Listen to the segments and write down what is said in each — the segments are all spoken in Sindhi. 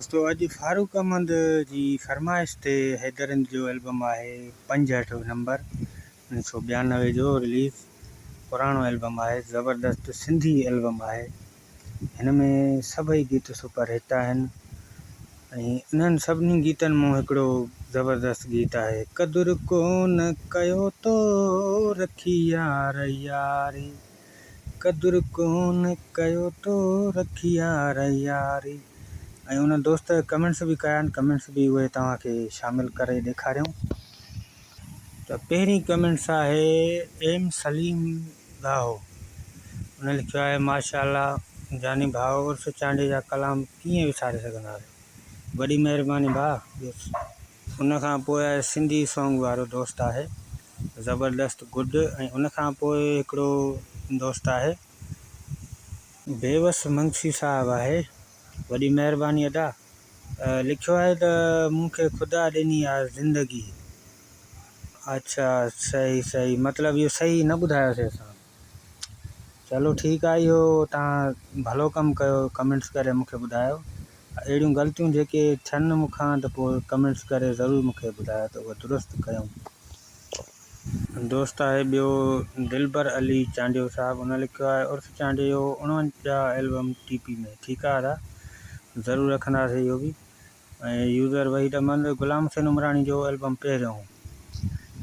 دوستو اڄ فاروق احمد جي فرمائش تي حيدر رند جو البم آهي 65 نمبر 1992 جو رليز پراڻو البم آهي زبردست سنڌي البم آهي هن ۾ سڀئي گيت سپر هٽ آهن ۽ انهن سڀني گيتن مون هڪڙو زبردست گيت آهي قدر ڪون ڪيو تو رکي يار ياري قدر ڪون ڪيو تو رکي يار ياري ۽ ان دوست ڪمينٽس به ڪيا آهن ڪمينٽس به اهي توهان کي شامل ڪري ڏيکاريون ته پهرين ڪمينٽس آهي ايم سليم ڳاهو ان لکيو آهي ماشاء الله جاني ڀاء عرس چانڊيي جا ڪلام ڪيئن وساري سگهندا آهيو وڏي مهرباني ڀاء ان کان پوء آهي سنڌي سونگ وارو دوست آهي زبردست گڊ ۽ ان کان پوء هڪڙو دوست آهي بيوس منگسي صاحب آهي وڏي مهرباني ادا لکيو آهي ته مون کي خدا ڏني آ زندگي اڇا صحيح صحيح مطلب اهو صحيح نه ٻڌايوسي اسان چلو ٺيڪ آ اهو تان ڀلو ڪم ڪيو ڪمينٽس ڪري مون کي ٻڌايو اهڙيون غلطيون جيڪي ٿين مون کان ته پوء ڪمينٽس ڪري ضرور مون کي ٻڌايو ته اهو درست ڪيون. دوست آهي ٻيو دلبر علي چانڊيو صاحب ان لکيو آهي عرس چانڊيو جو 49 البم ٽي پي ۾ ٺيڪ آ ادا ضرور رکنداسي اهو به ۽ يوزر وحيد احمد غلام حسين عمراڻي جو البم پهريون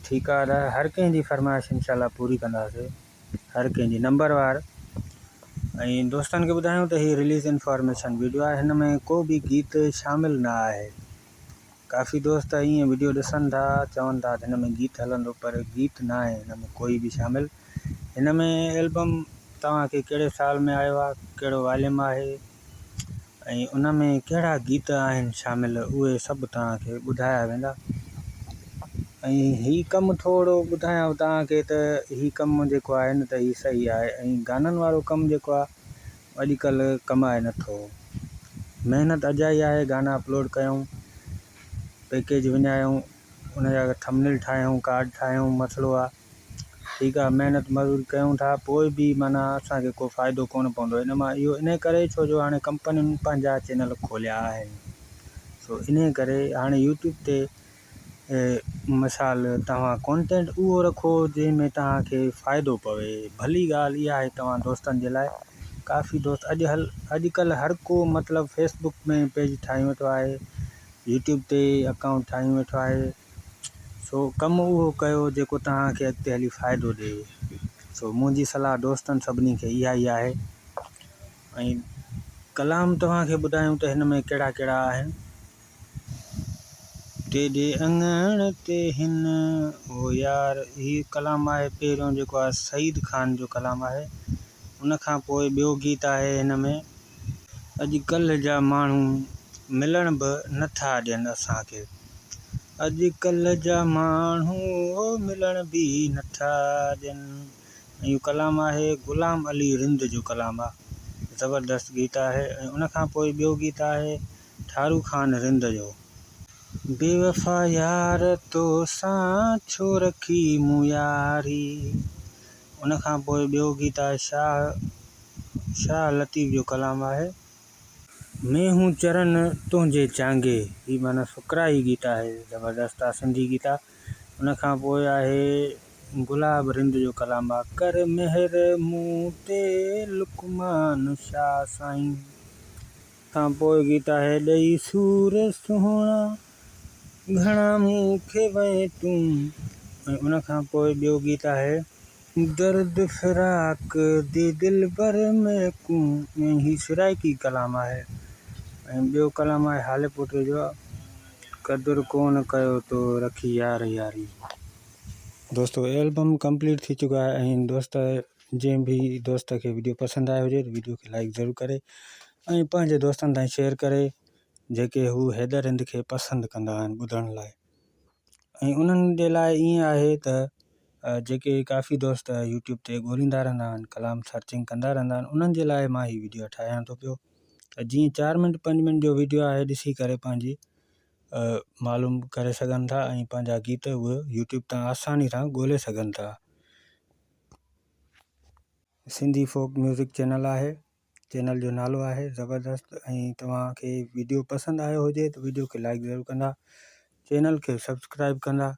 ٺيڪ آ ادا هر ڪنهن جي فرمائش انشاء الله پوري ڪنداسي هر ڪنهن جي نمبر وار ۽ دوستن کي ٻڌايون ته هي رليز انفارميشن ويڊيو آهي هن ۾ ڪو به گيت شامل نه آهي ڪافي دوست ائين ويڊيو ڏسن ٿا چون ٿا ته هن ۾ گيت هلندو پر گيت نه آهي هن ۾ ڪوئي به شامل هن ۾ البم توهان کي ڪهڙي سال ۾ آيو آهي ڪهڙو واليم آهي ۽ ان ۾ ڪهڙا گيت آهن شامل اهي سڀ توهان کي ٻڌايا ويندا ۽ هي ڪم ٿورو ٻڌايانو توهان کي ته هي ڪم جيڪو آهي نه ته هي صحيح آهي ۽ گانن وارو ڪم جيڪو آهي اڄڪلهه ڪمائي نٿو محنت اجائي آهي گانا اپلوڊ ڪيون پيڪيج وڃايون ان جا ٿمنيل ٺاهيون ڪارڊ ٺاهيون مسئلو آهي ٺيڪ آ محنت مزوري ڪيون ٿا پوء به معنيٰ اسان کي ڪو فائدو ڪونه پوندو ان مان اهو انهي ڪري ڇو جو هاڻي ڪمپنين پنهنجا چينل کوليا آهن سو انهي ڪري هاڻي يوٽيوب تي مثال توهان ڪونٽينٽ اهو رکو جنهن ۾ توهان کي فائدو پوي ڀلي ڳالهه اها آهي توهان دوستن جي لاء ڪافي دوست اڄ هل اڄ ڪلهه هر ڪو مطلب فيسبڪ ۾ پيج ٺاهيون ويٺو آهي يوٽيوب تي اڪائونٽ ٺاهيون ويٺو آهي سو ڪم اهو ڪيو جيڪو توهان کي اڳتي هلي فائدو ڏئي. سو منهنجي صلاح دوستن سڀني کي اها ئي آهي ۽ ڪلام توهان کي ٻڌايون ته هن ۾ ڪهڙا ڪهڙا آهن. تيڏي اڱڻ تي هن او يار هي ڪلام آهي پهريون جيڪو آهي سعيد خان جو ڪلام آهي ان کان پوء ٻيو گيت آهي هن ۾. اڄ ڪلهه جا ماڻهو ملڻ به نه ٿا ڏين اسان کي. اڄ ڪلهه جا ماڻهو ملڻ به نه ٿا ڏين. ۽ اهو ڪلام آهي غلام علي رند جو ڪلام آ زبردست گيت آهي ۽ ان کان پوء ٻيو گيت آهي ٺارو خان رند جو. بيوفا يار تو سان ڇو رکي مون ياري. ان کان پوء ٻيو گيت آهي شاهه شاهه لطيف جو ڪلام آهي. مينهون چرن تنهنجي چانگي هي معنيٰ سڪرائي گيت آهي زبردست آ سنڌي گيت آ ان کان پوء آهي گلاب رند جو ڪلام آ ڪر مهر مون تي لقمان شاهه سائين. کان پوء گيت آهي ڏئي سور سهڻا گهڻا مون کي وئين تون ۽ ان کان پوء ٻيو گيت آهي. درد فراق the دلبر ميڪون ۽ هي سرائيڪي ڪلام آهي ۽ ٻيو ڪلام آهي هالي پوٽي جو قدر ڪون ڪيو تو رکي يار ياري. دوستو البم ڪمپليٽ ٿي چڪو آهي ۽ دوست جنهن به دوست کي وڊيو پسند آيو هجي ته وڊيو کي لائڪ ضرور ڪري ۽ پنهنجي دوستن تائين شيئر ڪري جيڪي هو حيدر رند کي پسند ڪندا آهن ٻڌڻ لاء ۽ انهن جي لاء ائين آهي ته جيڪي ڪافي دوست يوٽيوب تي ڳوليندا رهندا آهن ڪلام سرچنگ ڪندا رهندا آهن انهن جي لاء مان هي وڊيو ٺاهيان ٿو پيو ته جيئن چار منٽ پنج منٽ جو وڊيو آهي ڏسي ڪري پنهنجي معلوم ڪري سگهن ٿا ۽ پنهنجا گيت اهي يوٽيوب تان آساني سان ڳولي سگهن ٿا. سنڌي فوڪ ميوزڪ چينل آهي. چينل جو نالو آهي زبردست ۽ توهان کي ويڊيو پسند آيو هجي ته ويڊيو کي لائڪ ضرور ڪندا، چينل کي سبسڪرائب ڪندا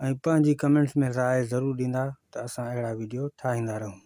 ۽ پنهنجي ڪمينٽس ۾ راء ضرور ڏيندا ته اسان اهڙا ويڊيو ٺاهيندا رهون.